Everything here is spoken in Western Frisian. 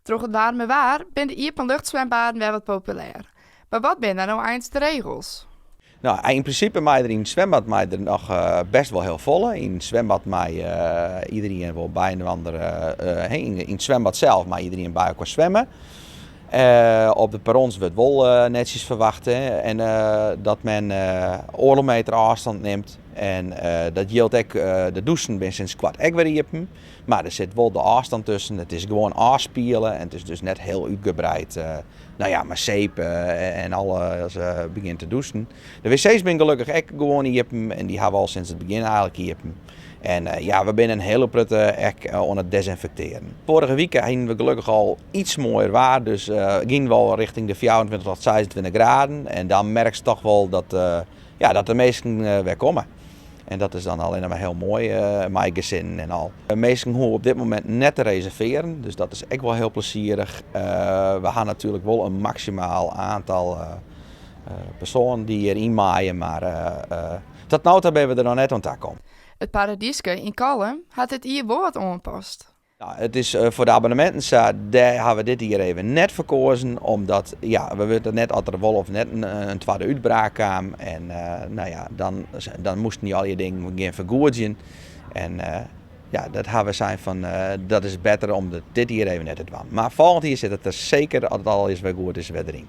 Troch it waarme waar binne de iepenluftswimbaden wer wat populêr. Mar wat binne no eins de regels? No, yn prinsipe mei der yn it swimbad mei der noch best wol hiel folle. Yn it swimbad mei iderien wol byinoander, yn it swimbad sels mei iderien by elkoar swimme. Op de perrons wurdt wol netsjes ferwachte en dat men oardel meter ôfstân nimt. En dat jildt ek, de dûsen binne sinds koart ek wer iepen. Mar der sit wol de ôfstân tusken. It is gewoan ôfspiele en it is dus net hiel útgebreid. No ja, mei seep en alles begjint te dûsen. De wc's binne gelokkich ek gewoan iepen en dy hawwe we al sinds it begjin eigentlik iepen. En ja, we binne in hiele protte ek oan it desinfektearjen. Foarige wike hiene we gelokkich al iets moaier waar, dus giene we al richting de 24 tot 26 graden. En dan merkst toch wol dat, ja, dat de minsken wer komme. En dat is dan allinnich mar hiel moai mei gesinnen en al. Minsken hoege op dit momint net te reservearjen, dus dat is ek wol hiel plezierich. We ha natuerlik wol in maksimaal oantal persoanen dy't hjir yn meie, mar tot no ta binne we der noch net oan ta kommen. It Paradyske yn Kollum hat dit jier wol wat oanpast. No, it is foar de abonneminten sa, dêr ha we dit jier even net foar keazen, omdat ja, we witte net oft der wol of net in twadde útbraak kaam. En no ja, dan, dan moasten dy allegear dingen gean fergoedzjen. En ja, dat ha we sein fan dat is better om dit jier even net te dwaan. Mar folgjend jier sit it der seker, as it allegear wer goed is, wer deryn.